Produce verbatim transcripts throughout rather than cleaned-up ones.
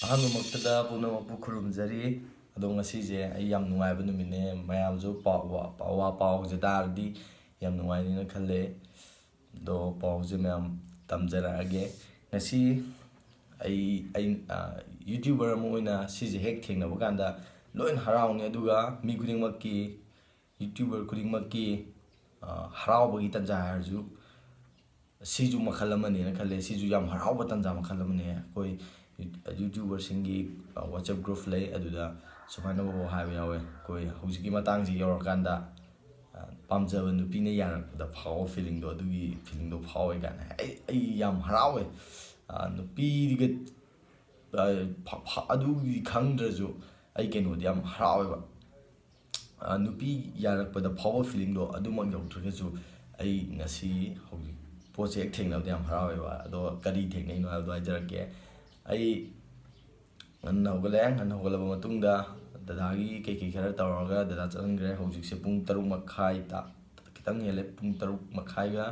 ꯑꯍꯥꯟꯕꯃꯛꯇꯗ ꯄꯨꯝꯅꯃꯛꯄꯨ ꯈꯨꯔꯨꯝꯖꯔꯤ꯫ ꯑꯗꯣ ꯉꯁꯤꯁꯦ ꯑꯩ ꯌꯥꯝ ꯅꯨꯡꯉꯥꯏꯕ ꯅꯨꯃꯤꯠꯅꯦ꯫ ꯃꯌꯥꯝꯁꯨ ꯄꯥꯎ, ꯋꯥ ꯄꯥꯎ ꯍꯧꯖ ꯇꯥꯔꯗꯤ ꯌꯥꯝ ꯅꯨꯡꯉꯥꯏꯅꯤꯅ ꯈꯜꯂꯦ꯫ ꯑꯗꯣ ꯄꯥꯎꯁꯦ ꯃꯌꯥꯝ ꯇꯝꯖꯔꯛꯑꯒꯦ꯫ ꯉꯁꯤ ꯑꯩ, ꯑꯩ, ꯑ, YouTuber ꯑꯃ ꯑꯣꯏꯅ ꯁꯤꯁꯦ ꯍꯦꯛ ꯊꯦꯡꯅꯕ ꯀꯥꯟꯗ ꯂꯣꯏꯅ ꯍꯔꯥꯎꯅꯤ, ꯑꯗꯨꯒ ꯃꯤ ꯈꯨꯗꯤꯡꯃꯛꯀꯤ, YouTuber ꯈꯨꯗꯤꯡꯃꯛꯀꯤ, ꯑ, ꯍꯔꯥꯎꯕꯒꯤ ꯇꯥꯟꯖꯥ ꯍꯥꯏꯔꯁꯨ ꯁꯤꯁꯨ ꯃꯈꯜ ꯑꯃꯅꯦꯅ ꯈꯜꯂꯦ꯫ ꯁꯤꯁꯨ ꯌꯥꯝ ꯍꯔꯥꯎꯕ ꯇꯥꯟꯖꯥ ꯃꯈꯜ ꯑꯃꯅꯦ꯫ ꯑꯩꯈꯣꯏ YouTuberꯁꯤꯡꯒꯤ, ꯑ, WhatsApp group ꯂꯩ, ꯑꯗꯨꯗ ꯁꯨꯃꯥꯏꯅ ꯕꯣꯕꯣ ꯍꯥꯏꯕ ꯌꯥꯎꯋꯦ, "ꯑꯩꯈꯣꯏ ꯍꯧꯖꯤꯛꯀꯤ ꯃꯇꯥꯡꯁꯤ ꯌꯧꯔꯀꯥꯟꯗ, ꯑ, ꯄꯥꯝꯖꯕ ꯅꯨꯄꯤꯅ ꯌꯥꯔꯛꯄꯗ ꯐꯥꯎꯕ feelingꯗꯣ, ꯑꯗꯨꯒꯤ feelingꯗꯣ ꯐꯥꯎꯋꯦ" ꯀꯥꯏꯅ꯫ ꯑꯩ, ꯑꯩ ꯌꯥꯝ ꯍꯔꯥꯎꯋꯦ꯫ ꯑ, ꯅꯨꯄꯤꯒ, ꯑ, ꯐ-, ꯐ-, ꯑꯗꯨꯒꯤ ꯈꯪꯗ꯭ꯔꯁꯨ ꯑꯩ ꯀꯩꯅꯣꯗꯤ ꯌꯥꯝ ꯍꯔꯥꯎꯋꯦꯕ꯫ ꯑ, ꯅꯨꯄꯤ ꯌꯥꯔꯛꯄꯗ ꯐꯥꯎꯕ feelingꯗꯣ ꯑꯗꯨꯃꯛ ꯌꯧꯗ꯭ꯔꯒꯁꯨ ꯑꯩ ꯉꯁꯤ ꯍꯧꯖꯤꯛ ꯄꯣꯠꯁꯦ ꯍꯦꯛ ꯊꯦꯡꯅꯕꯗ ꯌꯥꯝ ꯍꯔꯥꯎꯋꯦꯕ꯫ ꯑꯗꯣ ꯀꯔꯤ ꯊꯦꯡꯅꯩꯅꯣ ꯍꯥꯏꯕꯗꯣ ꯍꯥꯏꯖꯔꯛꯀꯦ꯫ ꯑꯩ ꯉꯟꯅ ꯍꯧꯒꯠꯂꯦ꯫ ꯉꯟꯅ ꯍꯧꯒꯠꯂꯕ ꯃꯇꯨꯡꯗ ꯗꯗꯥꯒꯤ ꯀꯩꯀꯩ ꯈꯔ ꯇꯧꯔꯒ ꯗꯗꯥ ꯆꯠꯍꯟꯈ꯭ꯔꯦ꯫ ꯍꯧꯖꯤꯛꯁꯦ ꯄꯨꯡ ꯇꯔꯨꯛ ꯃꯈꯥꯏ ꯇ-, ꯈꯤꯇꯪ ꯍꯦꯜꯂꯦ꯫ ꯄꯨꯡ ꯇꯔꯨꯛ ꯃꯈꯥꯏꯒ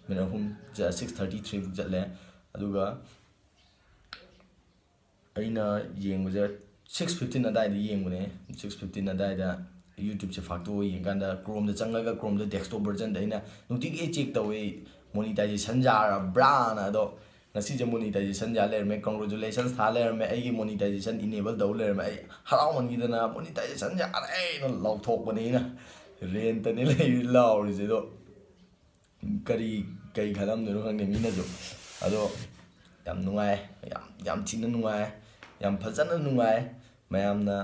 minute ꯑꯍꯨꯝ, six thirty three ꯐꯥꯎ ꯆꯠꯂꯦ꯫ ꯑꯗꯨꯒ ꯑꯩꯅ ꯌꯦꯡꯕꯁꯦ six fifteen ꯑꯗꯥꯏꯗ ꯌꯦꯡꯕꯅꯦ꯫ Six fifteen ꯑꯗꯥꯏꯗ YouTubeꯁꯦ ꯐꯥꯛꯇꯣꯛꯑ ꯌꯦꯡꯀꯥꯟꯗ Chromeꯗ ꯆꯪꯉꯒ Chromeꯗ desktop versionꯗ ꯑꯩꯅ ꯅꯨꯡꯇꯤꯒꯤ check ꯇꯧꯏ, monetization ꯌꯥꯔꯕ꯭ꯔꯥꯅ꯫ ꯑꯗꯣ ꯉꯁꯤꯁꯦ monetization ꯌꯥ ꯂꯩꯔꯝꯃꯦ, congratulations ꯊꯥ ꯂꯩꯔꯝꯃꯦ, ꯑꯩꯒꯤ monetization enable ꯇꯧ ꯂꯩꯔꯝꯃꯦ꯫ ꯑꯩ ꯍꯔꯥꯎꯃꯟꯈꯤꯗꯅ "monetization ꯌꯥꯔꯦꯅ" ꯂꯥꯎꯊꯣꯛꯄꯅꯦ ꯑꯩꯅ꯫ Rentꯅꯦ ꯂꯩ ꯂꯥꯎꯔꯤꯁꯦ꯫ ꯑꯗꯣ ꯀꯔꯤ, ꯀꯔꯤ ꯈꯜꯂꯝꯗꯣꯏꯅꯣ ꯈꯪꯗꯦ ꯃꯤꯅꯁꯨ꯫ ꯑꯗꯣ ꯌꯥꯝ ꯅꯨꯡꯉꯥꯏ, ꯌꯥꯝ, ꯌꯥꯝ ꯊꯤꯅ ꯅꯨꯡꯉꯥꯏ, ꯌꯥꯝ ꯐꯖꯅ ꯅꯨꯡꯉꯥꯏ꯫ ꯃꯌꯥꯝꯅ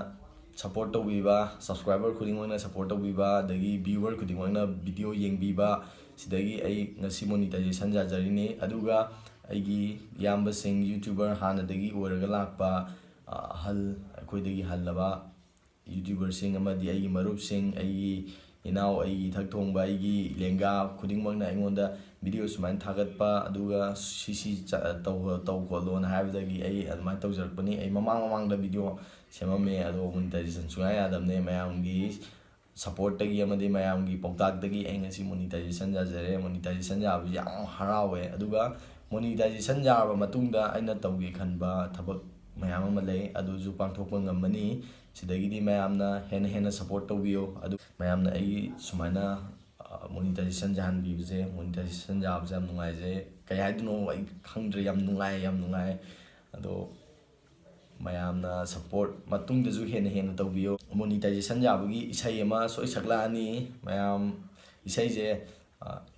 support ꯇꯧꯕꯤꯕ, subscriber ꯈꯨꯗꯤꯡꯃꯛꯅ support ꯇꯧꯕꯤꯕ, ꯑꯗꯒꯤ viewer ꯈꯨꯗꯤꯡꯃꯛꯅ video ꯌꯦꯡꯕꯤꯕ, ꯁꯤꯗꯒꯤ ꯑꯩ ꯉꯁꯤ monetization ꯌꯥꯖꯔꯤꯅꯤ꯫ ꯑꯗꯨꯒ ꯑꯩꯒꯤ ꯏꯌꯥꯝꯕꯁꯤꯡ, YouTuber ꯍꯥꯟꯅꯗꯒꯤ ꯑꯣꯏꯔꯒ ꯂꯥꯛꯄ, ꯑ, ꯑꯍꯜ, ꯑꯩꯈꯣꯏꯗꯒꯤ ꯍꯜꯂꯕ YouTuberꯁꯤꯡ ꯑꯃꯗꯤ ꯑꯩꯒꯤ ꯃꯔꯨꯞꯁꯤꯡ, ꯑꯩꯒꯤ ꯏꯅꯥꯎ, ꯑꯩꯒꯤ ꯏꯊꯛ ꯊꯣꯡꯕ, ꯑꯩꯒꯤ ꯂꯦꯡꯒꯥ ꯈꯨꯗꯤꯡꯃꯛꯅ ꯑꯩꯉꯣꯟꯗ video ꯁꯨꯃꯥꯏꯅ ꯊꯥꯒꯠꯄ, ꯑꯗꯨꯒ ꯁꯤ ꯁꯤ ꯆ-, ꯇꯧ, ꯇꯧ ꯈꯣꯠꯂꯣꯅ ꯍꯥꯏꯕꯗꯒꯤ ꯑꯩ ꯑꯗꯨꯃꯥꯏꯅ ꯇꯧꯖꯔꯛꯄꯅꯤ꯫ ꯑꯩ ꯃꯃꯥꯡ ꯃꯃꯥꯡꯗ video ꯁꯦꯝꯃꯝꯃꯦ, ꯑꯗꯣ monetization ꯁꯨꯡꯌꯥ ꯌꯥꯗꯕꯅꯦ꯫ ꯃꯌꯥꯝꯒꯤ supportꯇꯒꯤ ꯑꯃꯗꯤ ꯃꯌꯥꯝꯒꯤ ꯄꯥꯎꯇꯥꯛꯇꯒꯤ ꯑꯩ ꯉꯁꯤ monetization ꯌꯥꯖꯔꯦ꯫ Monetization ꯌꯥꯕꯁꯤ ꯌꯥꯝ ꯍꯔꯥꯎꯋꯦ꯫ ꯑꯗꯨꯒ monetization ꯌꯥꯔꯕ ꯃꯇꯨꯡꯗ ꯑꯩꯅ ꯇꯧꯒꯦ ꯈꯟꯕ ꯊꯕꯛ ꯃꯌꯥꯝ ꯑꯃ ꯂꯩ, ꯑꯗꯨꯁꯨ ꯄꯥꯡꯊꯣꯛꯄ ꯉꯝꯃꯅꯤ꯫ ꯁꯤꯗꯒꯤꯗꯤ ꯃꯌꯥꯝꯅ ꯍꯦꯟꯅ ꯍꯦꯟꯅ ꯁꯞꯄꯣꯔꯠ ꯇꯧꯕꯤꯌꯨ꯫ ꯑꯗꯨ ꯃꯌꯥꯝꯅ ꯑꯩꯒꯤ ꯁꯨꯃꯥꯏꯅ ꯃꯣꯅꯤꯇꯥꯏꯖꯦꯁꯟ ꯌꯥꯍꯟꯕꯤꯕꯁꯦ, ꯃꯣꯅꯤꯇꯥꯏꯖꯦꯁꯟ ꯌꯥꯕꯁꯦ ꯌꯥꯝ ꯅꯨꯡꯉꯥꯏꯖꯩ꯫ ꯀꯩ ꯍꯥꯏꯗꯣꯏꯅꯣ ꯑꯩ ꯈꯪꯗ꯭ꯔꯦ, ꯌꯥꯝ ꯅꯨꯡꯉꯥꯏ, ꯌꯥꯝ ꯅꯨꯡꯉꯥꯏ꯫ ꯑꯗꯣ ꯃꯌꯥꯝꯅ ꯁꯞꯄꯣꯔꯠ ꯃꯇꯨꯡꯗꯁꯨ ꯍꯦꯟꯅ ꯍꯦꯟꯅ ꯇꯧꯕꯤꯌꯨ꯫ ꯃꯣꯅꯤꯇꯥꯏꯖꯦꯁꯟ ꯌꯥꯕꯒꯤ ꯏꯁꯩ ꯑꯃ ꯁꯣꯏ ꯁꯛꯂꯛꯑꯅꯤ ꯃꯌꯥꯝ꯫ ꯏꯁꯩꯁꯦ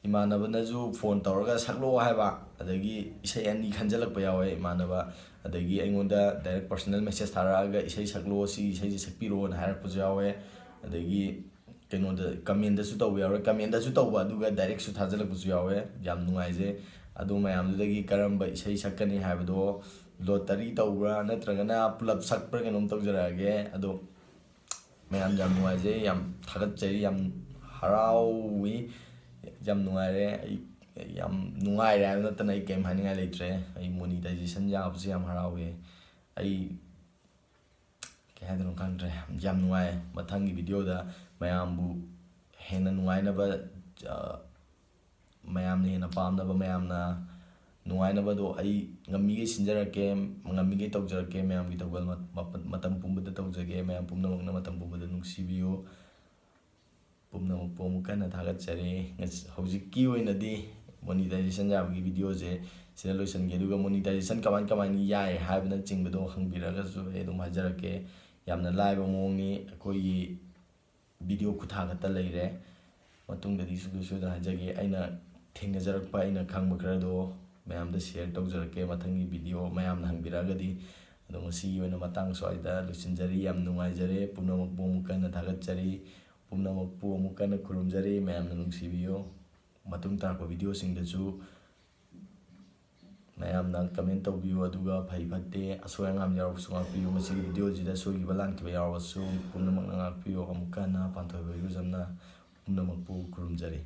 ꯏꯃꯥꯟꯅꯕꯅꯁꯨ ꯐꯣꯟ ꯇꯧꯔꯒ ꯁꯛꯂꯛꯑꯣ ꯍꯥꯏꯕ, ꯑꯗꯒꯤ ꯏꯁꯩ ꯑꯅꯤ ꯈꯟꯖꯜꯂꯛꯄ ꯌꯥꯎꯋꯦ ꯏꯃꯥꯟꯅꯕ꯫ ꯑꯗꯒꯤ ꯑꯩꯉꯣꯟꯗ ꯗꯥꯏꯔꯦꯛ ꯄꯔꯁꯅꯦꯜ ꯃꯦꯁꯦꯖ ꯊꯥꯔꯛꯑꯒ ꯏꯁꯩ ꯁꯛꯂꯛꯑꯣ, ꯁꯤ ꯏꯁꯩꯁꯦ ꯁꯛꯄꯤꯔꯛꯑꯣꯅ ꯍꯥꯏꯔꯛꯄꯁꯨ ꯌꯥꯎꯋꯦ꯫ ꯑꯗꯒꯤ ꯀꯩꯅꯣꯗ ꯀꯃꯦꯟꯗꯁꯨ ꯇꯧꯕ ꯌꯥꯎꯋꯦ, ꯀꯃꯦꯟꯗꯁꯨ ꯇꯧꯕ ꯑꯗꯨꯒ ꯗꯥꯏꯔꯦꯛꯁꯨ ꯊꯥꯖꯜꯂꯛꯄꯁꯨ ꯌꯥꯎꯋꯦ꯫ ꯌꯥꯝ ꯅꯨꯡꯉꯥꯏꯖꯩ꯫ ꯑꯗꯨ ꯃꯌꯥꯝꯗꯨꯗꯒꯤ ꯀꯔꯝꯕ ꯏꯁꯩ ꯁꯛꯀꯅꯤ ꯍꯥꯏꯕꯗꯣ ꯂꯣꯇꯔꯤ ꯇꯧꯕ꯭ꯔꯥ ꯅꯠꯇ꯭ꯔꯒꯅ ꯄꯨꯂꯞ ꯁꯛꯄ꯭ꯔꯥ ꯀꯩꯅꯣꯝ ꯇꯧꯖꯔꯛꯑꯒꯦ꯫ ꯑꯗꯣ ꯃꯌꯥꯝ ꯌꯥꯝ ꯅꯨꯡꯉꯥꯏꯖꯩ, ꯌꯥꯝ ꯊꯥꯒꯠꯆꯔꯤ, ꯌꯥꯝ ꯍꯔꯥꯎꯏ, ꯌꯥꯝ ꯅꯨꯡꯉꯥꯏꯔꯦ꯫ ꯑꯩ ꯌꯥꯝ ꯅꯨꯡꯉꯥꯏꯔꯦ ꯍꯥꯏꯕ ꯅꯠꯇꯅ ꯑꯩ ꯀꯔꯤꯝ ꯍꯥꯏꯅꯤꯡꯉꯥꯏ ꯂꯩꯇ꯭ꯔꯦ꯫ ꯑꯩ ꯃꯣꯅꯤꯇꯥꯏꯖꯦꯁꯟ ꯌꯥꯕꯁꯦ ꯌꯥꯝ ꯍꯔꯥꯎꯋꯦ꯫ ꯑꯩ ꯀꯩ ꯍꯥꯏꯗꯣꯏꯅꯣ ꯈꯪꯗ꯭ꯔꯦ, ꯌꯥꯝ ꯅꯨꯡꯉꯥꯏ꯫ ꯃꯊꯪꯒꯤ ꯚꯤꯗꯤꯑꯣꯗ ꯃꯌꯥꯝꯕꯨ ꯍꯦꯟꯅ ꯅꯨꯡꯉꯥꯏꯅꯕ, ꯃꯌꯥꯝꯅ ꯍꯦꯟꯅ ꯄꯥꯝꯅꯕ, ꯃꯌꯥꯝꯅ ꯅꯨꯡꯉꯥꯏꯅꯕꯗꯣ ꯑꯩ ꯉꯝꯃꯤꯈꯩ ꯁꯤꯟꯖꯔꯛꯀꯦ, ꯉꯝꯃꯤꯈꯩ ꯇꯧꯖꯔꯛꯀꯦ꯫ ꯃꯌꯥꯝꯒꯤ ꯇꯧꯒꯜ ꯃꯇꯝ ꯄꯨꯝꯕꯗ ꯇꯧꯖꯒꯦ꯫ ꯃꯌꯥꯝ ꯄꯨꯝꯅꯃꯛꯅ ꯃꯇꯝ ꯄꯨꯝꯕꯗ ꯅꯨꯡꯁꯤꯕꯤꯌꯨ꯫ ꯄꯨꯝꯅꯃꯛꯄꯨ ꯑꯃꯨꯛ ꯍꯟꯅ ꯊꯥꯒꯠꯆꯔꯤ꯫ ꯍꯧꯖꯤꯛꯀꯤ ꯑꯣꯏꯅꯗꯤ ꯃꯣꯅꯤꯇꯥꯏꯖꯦꯁꯟ ꯌꯥꯕꯒꯤ ꯚꯤꯗꯤꯑꯣꯁꯦ ꯁꯤꯗ ꯂꯣꯏꯁꯤꯟꯒꯦ꯫ ꯑꯗꯨꯒ ꯃꯣꯅꯤꯇꯥꯏꯖꯦꯁꯟ ꯀꯃꯥꯏ ꯀꯃꯥꯏꯅ ꯌꯥꯏ ꯍꯥꯏꯕꯅꯆꯤꯡꯕꯗꯣ ꯍꯪꯕꯤꯔꯒꯁꯨ ꯑꯩ ꯑꯗꯨꯝ ꯍꯥꯏꯖꯔꯛꯀꯦ꯫ ꯌꯥꯝꯅ ꯂꯥꯏꯕ ꯃꯑꯣꯡꯅꯤ꯫ ꯑꯩꯈꯣꯏꯒꯤ ꯚꯤꯗꯤꯑꯣ ꯈꯨꯊꯥ ꯈꯛꯇ ꯂꯩꯔꯦ꯫ ꯃꯇꯨꯡꯗꯗꯤ ꯁꯨꯡꯁꯣꯏ ꯁꯣꯏꯗꯅ ꯍꯥꯏꯖꯒꯦ, ꯑꯩꯅ ꯊꯦꯡꯅꯖꯔꯛꯄ, ꯑꯩꯅ ꯈꯪꯕ ꯈꯔꯗꯣ ꯃꯌꯥꯝꯗ ꯁꯤꯌꯔ ꯇꯧꯖꯔꯛꯀꯦ ꯃꯊꯪꯒꯤ ꯚꯤꯗꯤꯑꯣ ꯃꯌꯥꯝꯅ ꯍꯪꯕꯤꯔꯛꯑꯒꯗꯤ꯫ ꯑꯗꯣ ꯉꯁꯤꯒꯤ ꯑꯣꯏꯅ ꯃꯇꯥꯡ ꯁ꯭ꯋꯥꯏꯗ ꯂꯣꯏꯁꯤꯟꯖꯔꯤ꯫ ꯌꯥꯝ ꯅꯨꯡꯉꯥꯏꯖꯔꯦ꯫ ꯄꯨꯝꯅꯃꯛꯄꯨ ꯑꯃꯨꯛ ꯍꯟꯅ ꯊꯥꯒꯠꯆꯔꯤ꯫ ꯄꯨꯝꯅꯃꯛꯄꯨ ꯑꯃꯨꯛ ꯍꯟꯅ ꯈꯨꯔꯨꯝꯖꯔꯤ꯫ ꯃꯌꯥꯝꯅ ꯅꯨꯡꯁꯤꯕꯤꯌꯨ꯫ ꯃꯇꯨꯡ ꯇꯥꯔꯛꯄ ꯚꯤꯗꯤꯑꯣꯁꯤꯡꯗꯁꯨ ꯃꯌꯥꯝꯅ ꯀꯃꯦꯟ ꯇꯧꯕꯤꯌꯨ, ꯑꯗꯨꯒ ꯐꯩ ꯐꯠꯇꯦ, ꯑꯁꯣꯏ ꯑꯉꯥꯝ ꯌꯥꯎꯔꯕꯁꯨ ꯉꯥꯛꯄꯤꯌꯨ꯫ ꯃꯁꯤꯒꯤ ꯚꯤꯗꯤꯑꯣꯁꯤꯗ ꯁꯣꯏꯈꯤꯕ ꯂꯥꯟꯈꯤꯕ ꯌꯥꯎꯔꯕꯁꯨ ꯄꯨꯝꯅꯃꯛꯅ ꯉꯥꯛꯄꯤꯌꯨ꯫ ꯑꯃꯨꯛꯀ ꯍꯟꯅ ꯄꯥꯟꯊꯣꯏꯕ ꯏꯔꯨꯖꯝꯅ ꯄꯨꯝꯅꯃꯛꯄꯨ ꯈꯨꯔꯨꯝꯖꯔꯤ꯫